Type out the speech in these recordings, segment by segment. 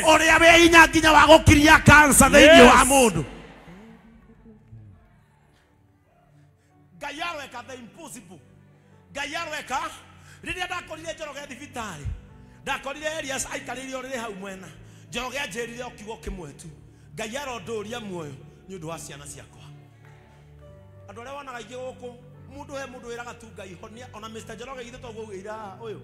Ũrĩa wĩ hinya nginya wa gũkiria cancer thĩinĩ wa mũndũ. Ngai arweka the impossible. Ngai arweka. Rĩrĩa ndakorire Njoroge thibitarĩ, ndakorire Elias aikarĩire ũrĩrĩ hau mwena. Njoroge anjĩrire o kiugo kĩmwe tu, Ngai arondũria muoyo nĩ ũndũ wa ciana ciakwa. Andũ arĩa wonaga aingĩ gũkũ, mũndũ he mũndũ wĩraga tu Ngai honia. Ona Mr. Njoroge githĩ toguo augĩire haha ũyũ.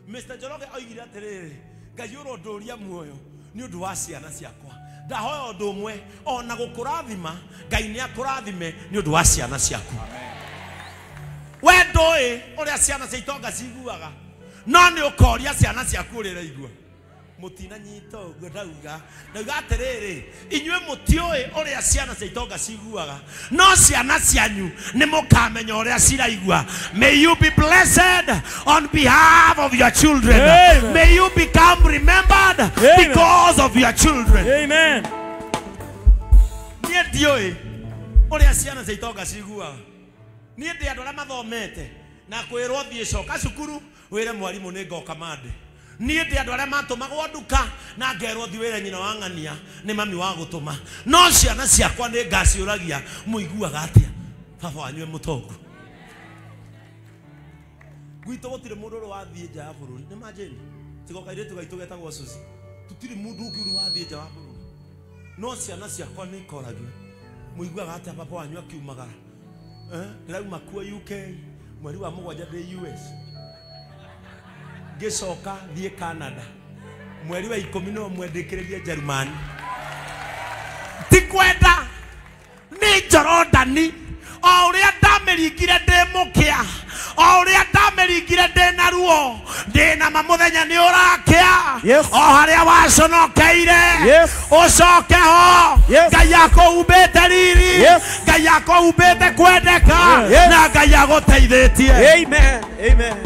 Mr. Njoroge oigire atĩrĩrĩ, Ngai ũrondũria muoyo nĩ ũndũ wa ciana ciakwa. Ndahoya ũndũ ũmwe, ona gũkũrathima, Ngai nĩ akũrathime nĩ ũndũ wa ciana ciaku. We ndũĩ ũrĩa ciana cia itonga ciguaga, no nĩ ũkoria ciana ciaku ũrĩa iraigua. Mũtinanyita ũguo ndauga, ndauga atĩrĩrĩ, inyuĩ mũtiũĩ ũrĩa ciana cia itonga ciguaga, no ciana cianyu nĩ mũkamenya ũrĩa ciraigua. May you be blessed on behalf of your children. Amen. May you become remembered Amen. because of your children. Amen. Niĩ ndiũĩ ũrĩa ciana cia itonga ciguaga. Niĩ ndĩ andũ arĩa mathomete na kwĩrwo thiĩ coka cukuru wĩre mwarimũ nĩ ngoka mande. Niĩ ndĩ andũ arĩa matũmagwo nduka na ngerwo thiĩ wĩre nyina wa ng'ania nĩ mami wa gũtũma. No ciana ciakwa nĩ ngaciũragia mũiguaga atĩa baba wanyu e mũtongu. Gwitũ gũtirĩ mũndũ ũrĩ wathiĩ nja ya bũrũri. Nĩ ma Jane? Tiga kairĩtu gaitũ getagwo Suzy. Tũtirĩ mũndũ ũngĩ ũrĩ wathiĩ nja wa bũrũri. No ciana ciakwa nĩ ikoragia mũiguaga atĩa baba wanyu akiumagara. Ndĩrauma kuo UK mweri wa mũgwanja ndĩ US, ngĩcoka thiĩ Canada mweri wa 11 ndĩkĩrĩrie Jerumani. Ti kwenda nĩ Jorodani, o ũrĩa ndamĩringire ndĩ mũkĩa, o ũrĩa ndamĩringire ndĩ na ruo, ndĩ na ma mũthenya nĩ ũrakĩa. Yes. O harĩa waconokeire, Yes. ũcoke ho. Yes. Ngai akũhumbĩte riri. Yes. Ngai akũhumbĩte kwendeka. Yes. Na Ngai agũteithĩtie. Amen. Amen.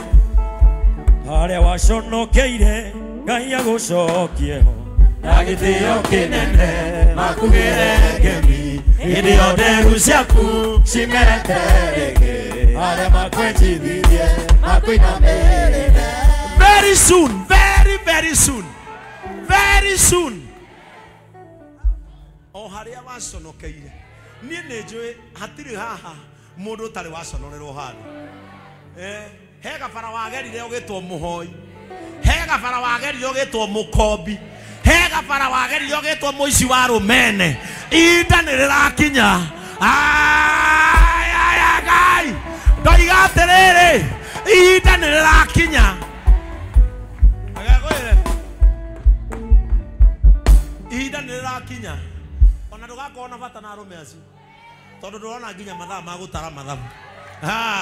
Harĩa waconokeire Ngai agũcokie ho Na gĩtĩo kĩnene makugĩre ngemi, hĩndĩ ĩyo nderu ciaku cimerete rĩngĩ, arĩa makwenjithirie makwinamĩrĩre. Very soon, very very soon, very soon. O harĩa waconokeire, niĩ nĩ njũĩ hatirĩ haha mũndũ ũtarĩ waconorerwo handũ. He gabara wagerire ũgĩtwo mũhoi, he gabara wagerire ũgĩtwo mũkombi, he gabara wagerire ũgĩtwo mũici wa rũmene. Ihinda nĩ rĩrakinya. Ai, ai, ai, Ngai, ndoiga atĩrĩrĩ, ihinda nĩ rĩrakinya. Agagwĩre, ihinda nĩ rĩrakinya. Ona ndũgakorwo na bata na arũme acio, tondũ ndũrona nginya mathaa ma gũtara mathabu.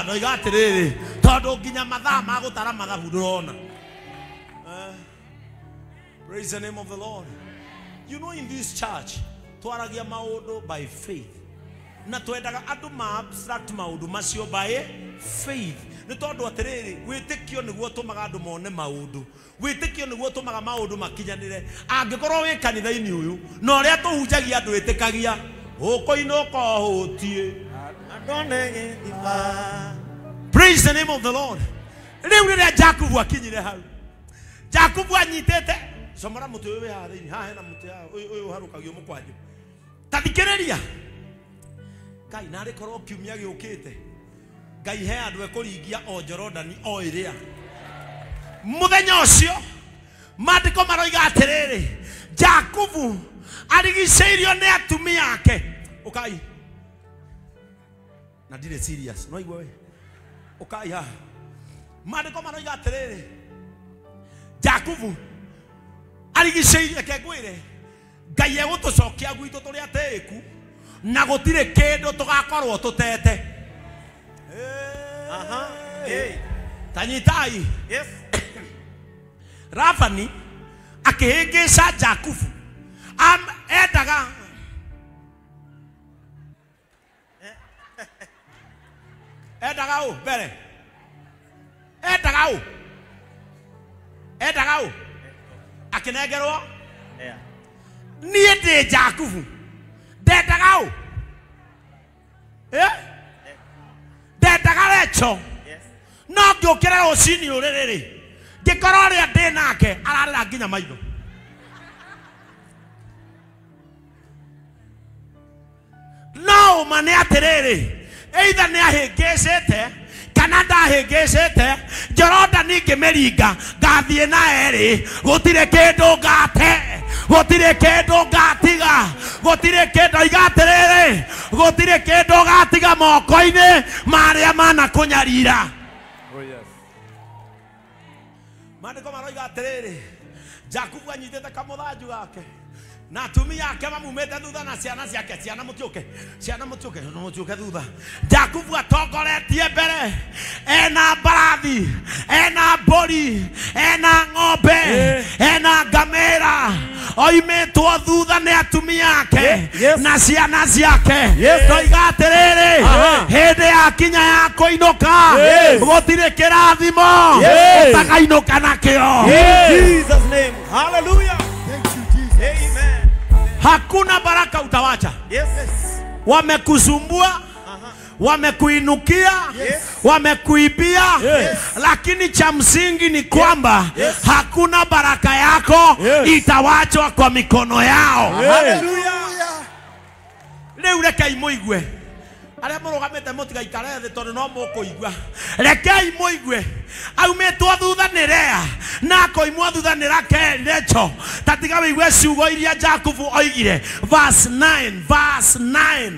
Ndoiga atĩrĩrĩ, tondũ nginya mathaa ma gũtara mathabu ndũrona. Praise the name of the Lord. You know, in this church, twaragia maũndũ by faith. Na twendaga andũ ma abstract maũndũ macio by faith. Nĩ tondũ atĩrĩrĩ, wĩtĩkio nĩguo ũtũmaga andũ mone maũndũ. Wĩtĩkio nĩguo ũtũmaga maũndũ makinyanĩre. Angĩkorwo wĩ kanitha-inĩ ũyũ, na ũrĩa tũhunjagia andũ wĩtĩkagia, ũkũinũka ũhũtiĩ. Praise the name of the Lord. Rĩu rĩrĩa Jakubu akinyire hau, Jakubu anyitĩte comora mũtĩ ũyũ wĩ haha thĩinĩ, haha hena mũtĩ haha, ũyũ ũharũkagio mũkwanjũ. Ta thikĩrĩria. Ngai, narĩ korwo kiumia gĩũkĩte, Ngai he andũ ekũringia o Jorodani o ĩrĩa. Mũthenya ũcio maandĩko maroiga atĩrĩrĩ, Jakubu arigicĩirio nĩ atumia ake. Ũkai. Na ndirĩ serious, no igua we. Ũkai haha. Maandĩko maroiga atĩrĩrĩ, Jakubu arigicĩirie, reke ngwĩre, Ngai egũtũcokia gwitũ tũrĩ atĩĩku, na gũtirĩ kĩndũ tũgakorwo tũtete. Hey. Ta nyitai. Yes. Labani akĩhĩngĩca Jakubu. Endaga endaga ũ mbere, endaga ũ, endaga ũ, akĩnengerwo. Niĩ ndĩ Jakubu, ndendaga ũ? Ndendaga Recho. No ngĩũkĩra rũcinĩ rũrĩrĩ rĩ, ngĩkora ũrĩa ndĩ nake ararĩra nginya maitho. No ũma nĩ atĩrĩrĩ, either nĩ ahĩngĩcĩte kana ndahĩngĩcĩte, Jorodani ngĩmĩringa ngathiĩ na erĩ, gũtirĩ kĩndũ ngate, gũtirĩ kĩndũ ngatiga, gũtirĩ kĩndũ iga atĩrĩrĩ, gũtirĩ kĩndũ gatiga moko-inĩ marĩa manakũnyarira. Oh yes. Maandĩko maroiga atĩrĩrĩ, Jakubu anyitĩte kamũthanju gake na atumia ake mamumĩte thutha na ciana ciake, ciana mũtiũke, ciana mũtiũke, mũtiũke thutha. Jakubu atongoretie mbere, ena mbarathi, ena mbũri, ena ng'ombe, ena ngamĩra, oimĩtwo thutha nĩ atumia ake na ciana ciake. Ndoiga atĩrĩrĩ, hĩndĩ ya kinya ya kũinũka gũtirĩ kĩrathimo ũtakainũka nakĩo. Jesus name. Hallelujah. Thank you, Jesus. Amen. Hakuna baraka utawacha. Yes. Wamekusumbua, wamekuinukia, wamekuibia, lakini cha msingi ni kwamba hakuna baraka yako itawachwa kwa mikono yao. Hallelujah. Rĩu rekei mũigue arĩa mũrũgamĩte mũtigaikare thĩ tondũ no mũkũigua. Rekei mũigue aumĩtwo thutha nĩ Lea na akoimwo thutha nĩ Rakeli Recho. Ta tiga wĩigue ciugo iria Jakubu oigire. Verse 9, verse 9.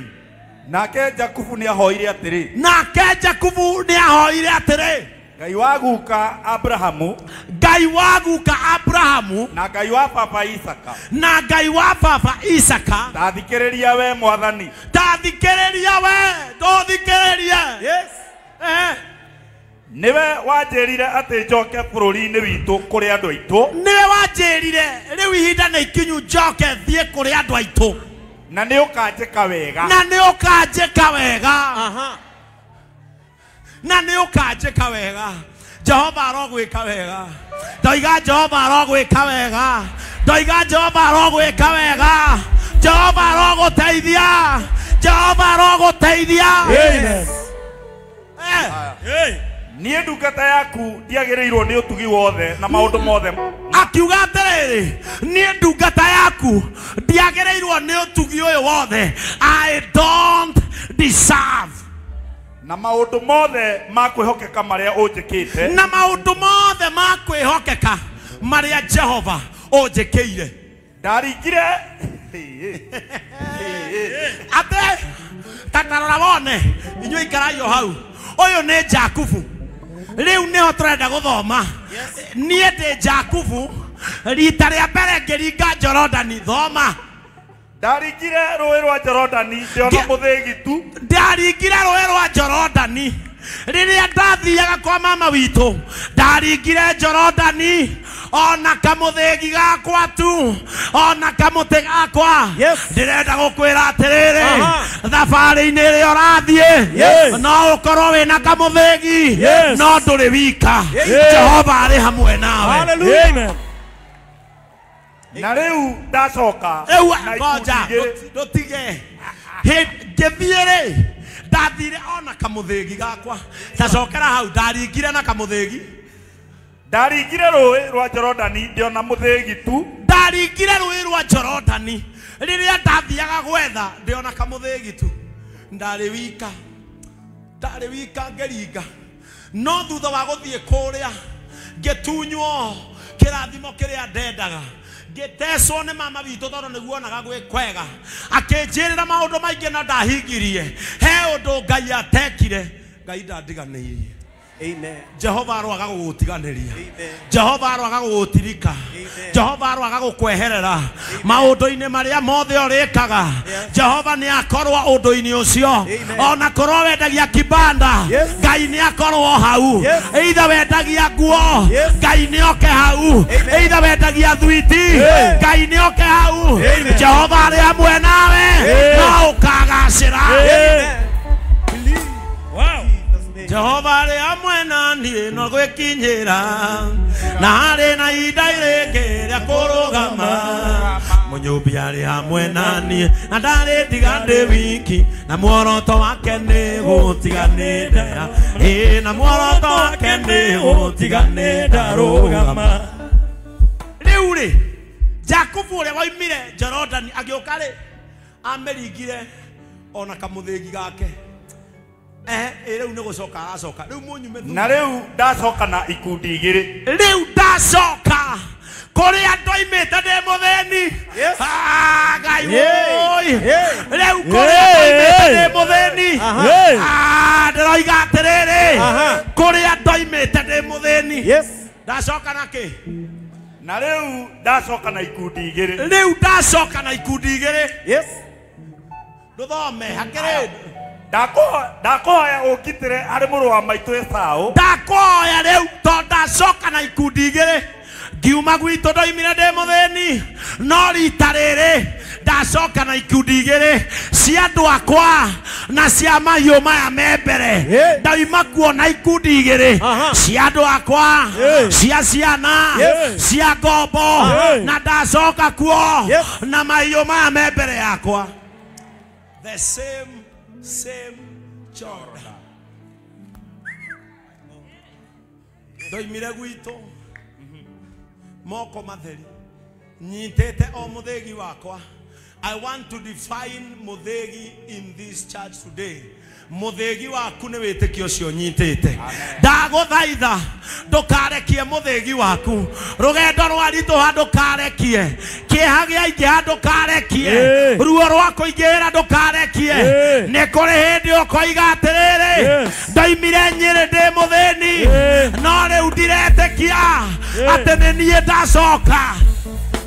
Nake Jakubu nĩ ahoire atĩrĩ. Nake Jakubu nĩ ahoire atĩrĩ. Ngai wa guka Abrahamu, Ngai wa guka Abrahamu, na Ngai wa baba Isaka, na Ngai wa baba Isaka, tathikĩrĩria we Mwathani, tathikĩrĩria we, ndũthikĩrĩrie. Yes. Nĩwe wanjĩrire atĩ njoke bũrũri-inĩ witũ kũrĩ andũ aitũ. Nĩwe wanjĩrire rĩu ihinda nĩ ikinyu njoke thiĩ kũrĩ andũ aitũ. Na nĩ ũkanjĩka wega. Na nĩ ũkanjĩka wega. Na nĩ ũkanjĩka wega. Jehova arogwĩka wega. Ndoiga Jehova arogwĩka wega. Ndoiga Jehova arogwĩka wega. Jehova arogũteithia. Jehova arogũteithia. Amen. Niĩ ndungata yaku ndiagĩrĩirwo nĩ ũtugi wothe na maũndũ mothe. Akiuga atĩrĩrĩ, niĩ ndungata yaku ndiagĩrĩirwo nĩ ũtugi ũyũ wothe. I don't deserve. Na maũndũ mothe ma kwĩhokeka marĩa ũnjĩkĩte. Na maũndũ mothe ma kwĩhokeka marĩa Jehova ũnjĩkĩire. Ndaringire atĩ tatarora wone inyuĩ ikarai o hau. Ũyũ nĩ Jakubu. Rĩu nĩho tũrenda gũthoma. Niĩ ndĩ Jakubu, rita rĩa mbere ngĩringa Jorodani. Thoma. Ndaringire rũĩ rwa Jorodani ndĩona mũthĩgi tu. Ndaringire rũĩ rwa Jorodani rĩrĩa ndathiaga kwa mama witũ. Ndaringire Jorodani ona kamũthĩgi gakwa tu, ona kamũtĩ gakwa. Ndĩrenda gũkwĩra atĩrĩrĩ, thabarĩ-inĩ ĩrĩa ũrathiĩ no ũkorwo wĩna kamũthĩgi, no ndũrĩ wika. Jehova arĩ hamwe nawe. Amen. Na rĩu ndacoka. Rĩu ngoja ndũtige. Ngĩthiĩ rĩ, ndathire ona kamũthĩgi gakwa. Tacokera hau, ndaringire na kamũthĩgi. Ndaringire rũĩ rwa Jorodani ndĩona mũthĩgi tu. Ndaringire rũĩ rwa Jorodani rĩrĩa ndathiaga gwetha ndĩona kamũthĩgi tu. Ndarĩ wika, ndarĩ wika ngĩringa. No thutha wa gũthiĩ kũrĩa ngĩtunywo kĩrathimo kĩrĩa ndendaga. Ngĩtecwo nĩ mama witũ tondũ nĩguonaga gwĩ kwega. Akĩnjĩrĩra maũndũ maingĩ na ndahingirie. He ũndũ Ngai atekire, Ngai ndandiganĩirie. Amen. Jehova aroaga gũgũtiganĩria. Jehova aroaga gũgũtirika. Jehova aroaga gũkweherera maũndũ-inĩ marĩa mothe ũrĩkaga. Jehova nĩ akorwo ũndũ-inĩ ũcio. Ona korwo wendagia kibanda, Ngai nĩ akorwo hau. Either wendagia nguo, Ngai nĩ oke hau. Either wendagia thwiti, Ngai nĩ oke hau. Jehova arĩ hamwe nawe, no ũkagacĩra. Wow. Jehova arĩ hamwe na niĩ no gwĩkinyĩra, na arĩ na ihinda rĩngĩ rĩa kũrũgama. Mũnyũmbi arĩ hamwe na niĩ na ndarĩ ndiga ndĩ wiki, na muoroto wake nĩ gũtiga nĩ ndaya. Ĩĩ, na muoroto wake nĩ gũtiga nĩ ndarũgama. Rĩu rĩ, Jakubu ũrĩa waumire Jorodani agĩũka rĩ, amĩringire Ona kamuthigi gake. Riu ni gucoka aracoka. Riu munyume thutha. Na riu ndacoka na ikundi igiri. Riu ndacoka kuria ndoimite ndi mutheni. Ah, Ngai woi. Riu kuria ndoimite ndi mutheni. Ah, ndiroiga atiriri. Kuria ndoimite ndi mutheni. Yes. Ndacoka na ki? Na riu ndacoka na ikundi igiri. Riu ndacoka na ikundi igiri. Yes. Nduthome hakiri. Ndakoya ũngitĩre harĩ mũrũ wa maitũ Esau. Ndakoya rĩu to ndacoka na ikundi igĩrĩ. Ngiuma gwitũ ndoimire ndĩ mũthĩni, no rita rĩrĩ ndacoka na ikundi igĩrĩ cia andũ akwa na cia mahiũ maya me mbere. Ndauma kuona ikundi igĩrĩ cia andũ akwa, cia ciana, cia ngombo, na ndacoka kuo na mahiũ maya me mbere yakwa. The same Jordan. Ndoimire gwitũ moko matheri nyitĩte o mũthĩgi wakwa. I want to define mũthĩgi in this church today. Mũthĩgi waku nĩ wĩtĩkio ũcio nyitĩte. Ndagũthaitha ndũkarekie mũthĩgi waku. Rũgendo rwa ritũha ndũkarekie. Kĩeha gĩa ingĩha ndũkarekie. Ruo rwa kũingĩhĩra ndũkarekie. Nĩ kũrĩ hĩndĩ ũkoiga atĩrĩrĩ, ndoimire Nyĩrĩ ndĩ mũthĩni, no rĩu ndiretĩkia atĩ nĩ niĩ ndacoka.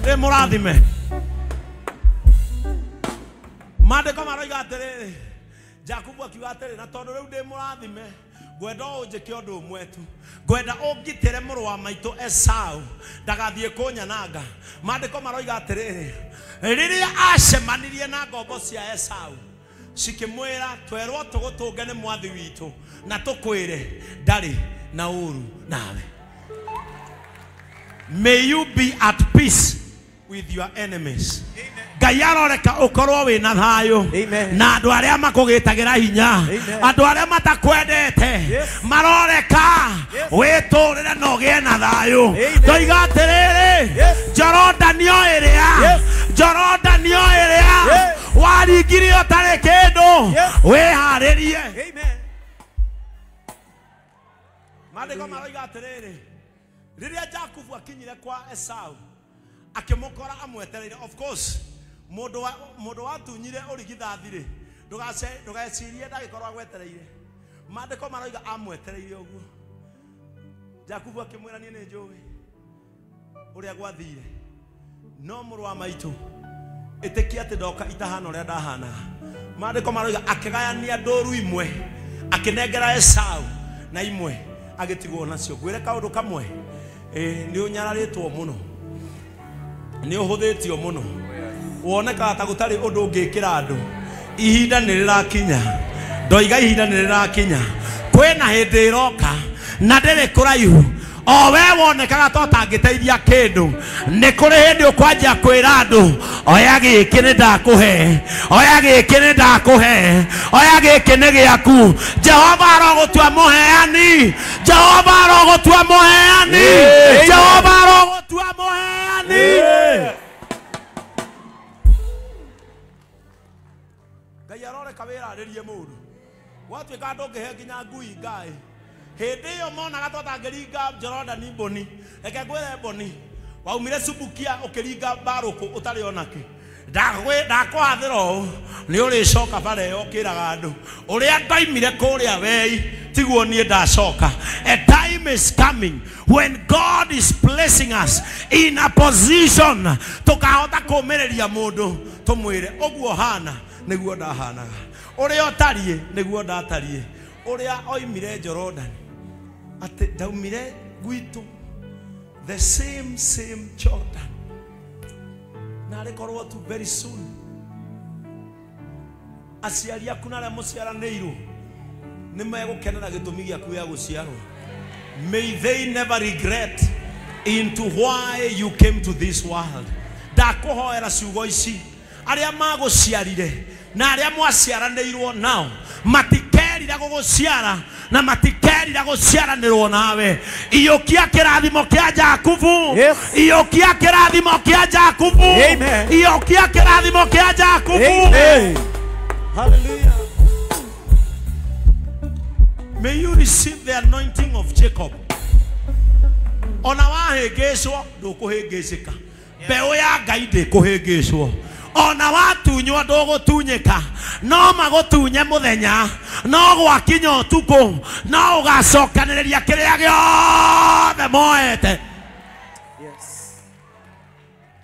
Ndĩ mũrathime. Maandĩko maroiga atĩrĩrĩ, Jakubu akiuga atĩrĩ, na tondũ rĩu ndĩ mũrathime, ngwenda ũnjĩke ũndũ ũmwe tu. Ngwenda ũngitĩre mũrũ wa maitũ Esau ndagathiĩ kũnyananga. Maandĩko maroiga atĩrĩrĩ, rĩrĩa acemanirie na ngombo cia Esau cikĩmwĩra, twerwo tũgũtũnge nĩ mwathi witũ na tũkwĩre ndarĩ na ũru nawe. May you be at peace with your enemies. Ngai aroreka ukorwo wina thayo na andu aria makugitagira hinya, andu aria matakwendete maroreka witurire na ugie na thayo. Ndoiga atiriri, Jorodani o iria, Jorodani o iria waringire utari kindu, wiharirie. Maandiko maroiga atiriri, riria Jakubu akinyire kwa Esau akimukora amwetereire. Of course mundu watunyire urigithathi-rĩ, ndũgecirie ndagĩkorwo agwetereire. Maandĩko maroiga amwetereire ũguo. Jakubu akĩmwĩra, niĩ nĩ njũĩ ũrĩa gwathire, no mũrũ wa maitũ ĩtĩkia atĩ ndoka itahana ũrĩa ndahanaga. Maandĩko maroiga akĩgayania ndũru imwe akĩnengera Esau na imwe agĩtigwo nacio. Ngwĩre kaũndũ kamwe, nĩ ũnyararĩtwo mũno, nĩ ũhũthĩtio mũno, wonekaga ta gũtarĩ ũndũ ũngĩkĩra andũ. Ihinda nĩ rĩrakinya, ndoiga ihinda nĩ rĩrakinya. Kwĩna hĩndĩ ĩroka na ndĩrĩ kũraihu, o we wonekaga ta ũtangĩteithia kĩndũ, nĩ kũrĩ hĩndĩ ũkwanjia kwĩra andũ, oya gĩkĩ nĩ ndakũhe, oya gĩkĩ nĩ ndakũhe, oya gĩkĩ nĩ gĩaku. Jehova arogũtua mũheani, Jehova arogũtua mũheani, Jehova arogũtua mũheani. Ngai aroreka wĩrarĩrie mũndũ gwatuĩka ndũngĩhe nginya ngui ngaĩ. Hĩndĩ ĩyo monaga twatangĩringa Jorodani mboni, reke ngwĩre mboni, waumire Subukia ũkĩringa Barũkũ ũtarĩ onakĩ. Ndakwathĩra ũũ, nĩ ũrĩcoka bara ĩyo ũkĩraga andũ ũrĩa ndoimire kũrĩa wei tiguo niĩ ndacoka. A time is coming when God is placing us in a position tũkahota kũmĩrĩria mũndũ tũmwĩre ũguo hana nĩguo ndahanaga, ũrĩa ũtariĩ nĩguo ndatariĩ, ũrĩa oimire Jorodani atĩ ndaumire gwitũ the same Jordan, na arĩkorwo tu very soon aciari aku na arĩa mũciaranĩirwo nĩ megũkenera gĩtũmi gĩaku gĩa gũciarwo. May they never regret into why you came to this world. Ndakũhoera ciugo ici, arĩa magũciarire na arĩa mwaciaranĩirwo nao matikerira gũgũciara na matikerira gũciaranĩrwo nawe. Iyũkia kĩrathimo kĩa Jakubu, iyũkia kĩrathimo kĩa Jakubu, iyũkia kĩrathimo kĩa Jakubu. Hallelujah. May you receive the anointing of Jacob. Ona wahĩngĩcwo ndũkũhĩngĩcĩka. Mbeũ ya Ngai ndĩkũhĩngĩcwo. Ona watunywo ndũgũtunyĩka. No magũtunye mũthenya, no gwakinya ũtukũ, no ũgacokanĩrĩria kĩrĩa gĩothe moete. Yes.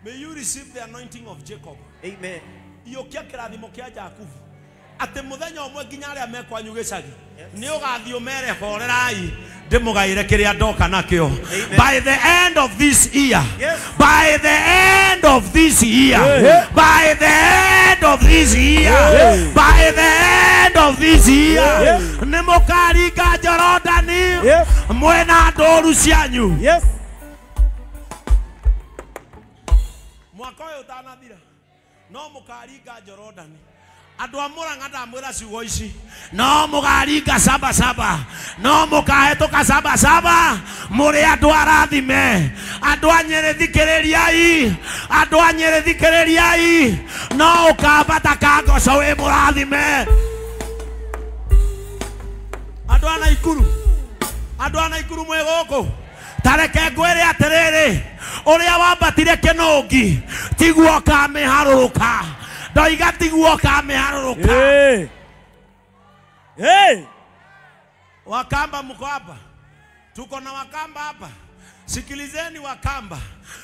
May you receive the anointing of Jacob. Amen. Iyũkia kĩrathimo kĩa Jakubu. Atĩ mũthenya ũmwe nginya arĩa mekwanyu gĩcagi nĩ ũgathiĩ ũmere horerai ndĩmũgaĩre kĩrĩa ndoka nakĩo. By the end of this year. Yes. By the end of this year. Yeah. By the end of this year. Yeah. By the end of this year. Yes. Nĩ mũkaringa Jorodani Yes. mwĩna ndũru cianyu. Yes. Mwaka ũyũ ũtanathira no mũkaringa Jorodani. Andũ a Murang'a ndamwĩra ciugo ici, no mũkaringa saba saba, no mũkahĩtũka saba saba, mũrĩ andũ arathime. Andũ a Nyĩrĩ thikĩrĩriai, andũ a Nyĩrĩ thikĩrĩriai, no ũkambata Kangoco wĩ mũrathime. Andũ a Naikuru, andũ a Naikuru mwĩ gũkũ, ta reke ngwĩre atĩrĩrĩ, ũrĩa wambatire Kĩnũngi tiguo ũkamĩharũrũka. Ndoiga tiguo ũkamĩharũrũka. Hey. Hey. Wakamba mko hapa, tuko na Wakamba hapa. Sikilizeni Wakamba,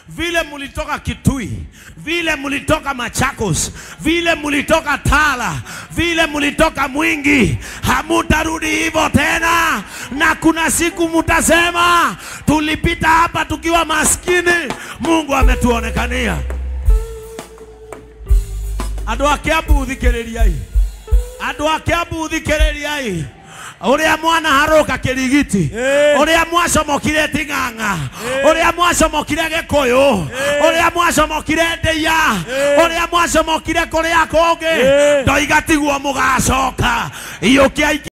vile mulitoka Kitui, vile mulitoka Machakos, vile mulitoka Tala, vile mulitoka Mwingi, hamutarudi hivyo tena. Na kuna siku mutasema tulipita hapa tukiwa maskini, Mungu ametuonekania. Andũ a Kiambu thikĩrĩriai, andũ a Kiambu thikĩrĩriai, ũrĩa mwanaharũka Kĩrigiti, ũrĩa mwacomokire Ting'ang'a, ũrĩa mwacomokire Gĩkũyũ, ũrĩa mwacomokire Ndĩia, ũrĩa mwacomokire kũrĩa kũngĩ, ndoiga tiguo mũgacoka. Iyũkia.